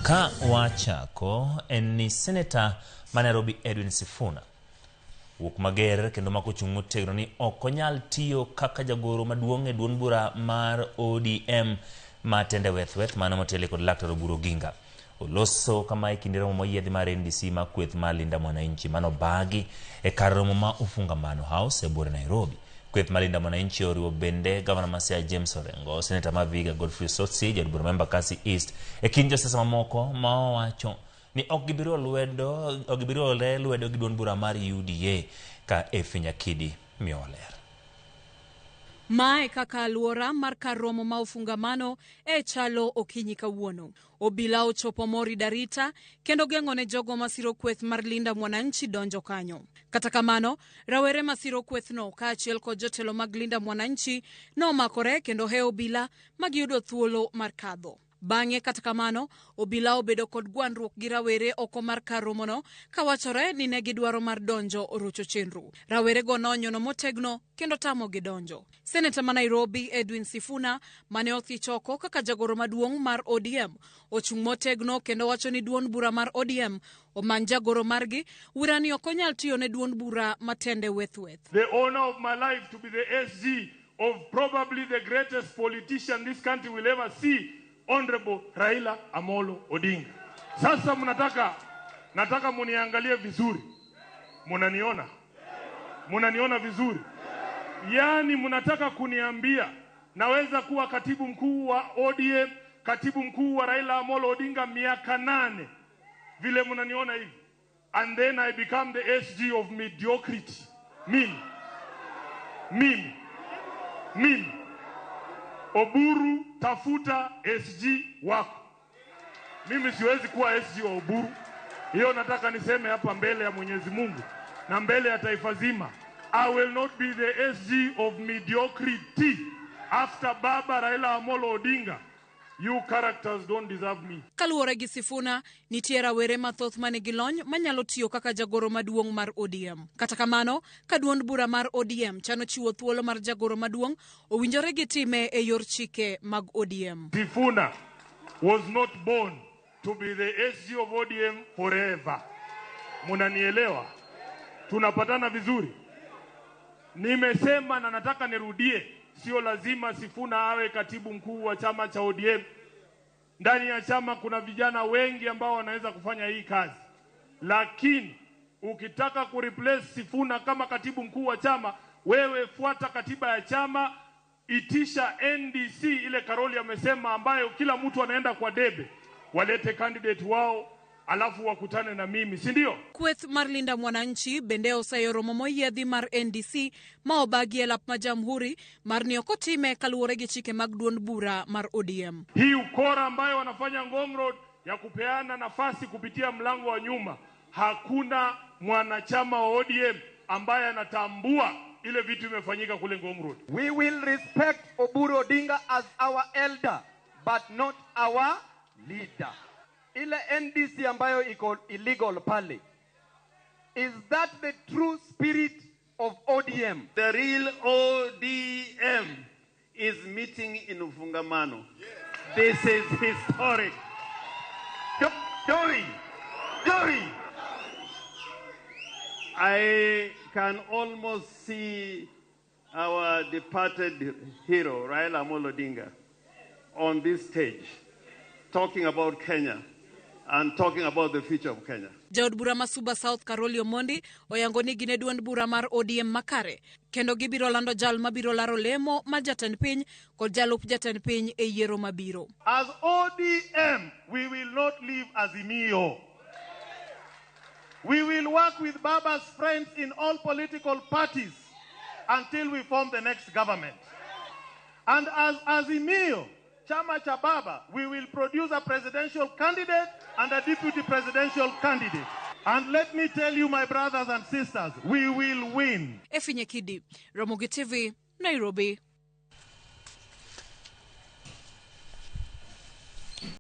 Ka wachako en ni Seneta ma Nairobi Edwin Sifuna wuok mager kendo mako chung' motegno ni ok onyal tiyo kaka jagoro maduong' e duond bura mar ODM ma tende weth weth mano motele kod Laktar Oburu Oginga. Oloso kama e kinde romo moyiedhi mar NDC ma kweth mar Linda Mwananchi manobagi e kar romo ma Ufungamano House e buore Nairobi. Kweth mar Linda Mwananchi oriwo bende gavana ma Siaya James Orengo, seneta ma Vihiga Godfrey Osotsi, jaod bura ma Embakasi East e kind josiasa mamoko ma owacho ni ok gibiriwo lwedo ok gibiriwore lwedo gi duond bura mar UDA ka Effie Nyakidi miyowa ler. Mae kaka alwora mar kar romo ma Ufungamano e chalo okinyi kawuono. Obila ochopo morido arita kendo geng'o ne jogo masiro kweth mar Linda Mwananchi donjo kanyo. Kata kamano, rawere masiro kwethno kaachiel kod jotelo mag Linda Mwananchi nomakore kendo hewo obila ma giyudo thuolo mar kadho. Bang'e kata kamano, obila obedo kod gwandruok gi rawere oko mar kar romono kawachore ni ne gidwaro mar donjo rocho chenro. Rawerego nonyono motegno kendo tamogi donjo. Seneta ma Nairobi Edwin Sifuna mane othich oko kaka jagoro maduong' mar ODM ochung' motegno kendo wacho ni duond bura mar ODM omany jagoro margi wirani ok onyal tiyo ne duond bura matende weth weth. The honor of my life to be the SG of probably the greatest politician this country will ever see, Honorable Raila Amolo Odinga. Sasa mnataka nataka muniangalie vizuri. Munaniona? Munaniona vizuri? Yaani mnataka kuniambia naweza kuwa katibu mkuu wa ODM, katibu mkuu wa Raila Amolo Odinga miaka 8 vile mnaniona hivi, and then I become the SG of mediocrity. Mimi. Mimi. Mimi. Oburu, tafuta SG wako. Mimi siwezi kuwa SG wa Oburu. Hiyo nataka niseme hapa mbele ya Mwenyezi Mungu na mbele ya taifa zima. I will not be the SG of mediocrity. After Baba Raila Amolo Odinga, you characters don't deserve me. Kaluwore gi Sifuna, nitie rawere mathoth manigi lony manyalo tiyo kaka jagoro maduong' mar ODM. Kata kamano, ka duond bura mar ODM chano chiwo thuolo mar jagoro maduong', owinjore gitime e yor chike mag ODM. Sifuna was not born to be the SG of ODM forever. Munanielewa? Tunapatana vizuri? Nimesema na nataka nirudie, sio lazima Sifuna awe katibu mkuu wa chama cha ODM. Ndani ya chama kuna vijana wengi ambao wanaweza kufanya hii kazi, lakini ukitaka kureplace Sifuna kama katibu mkuu wa chama, wewe fuata katiba ya chama, itisha NDC ile Karoli amesema, ambayo kila mtu anaenda kwa debe, walete candidate wao alafu wakutane na mimi, si ndio? Kweth mar Linda Mwananchi bende oseyo romo moyiedhi mar NDC ma obagi e lap ma Jamhuri mar ni ok otime kaluwore gi chike mag duond bura mar ODM. Hii ukora ambayo wanafanya Ngong Road ya kupeana nafasi kupitia mlango wa nyuma, hakuna mwanachama wa ODM ambaye anatambua ile vitu imefanyika kule Ngong Road. We will respect Oburu Odinga as our elder, but not our leader. Ile NDC ambayo iko illegal pale, is that the true spirit of ODM? The real ODM is meeting in Ufungamano. This is historic. Joy, joy. I can almost see our departed hero, Raila Amolo Odinga, on this stage talking about Kenya and talking about the future of Kenya. Jaod bura ma Suba South Caroli Omondi oyango ni gin e duond bura mar ODM makare kendo gibiro lando jal mabiro laro lemo mar jatend piny kod jalup jatend piny e yiero mabiro. As ODM, we will not leave Azimio. We will work with Baba's friends in all political parties until we form the next government. And as Azimio, Chama cha Baba, we will produce a presidential candidate and a deputy presidential candidate. And let me tell you, my brothers and sisters, we will win. Effie Nyakidi, Ramogi TV, Nairobi.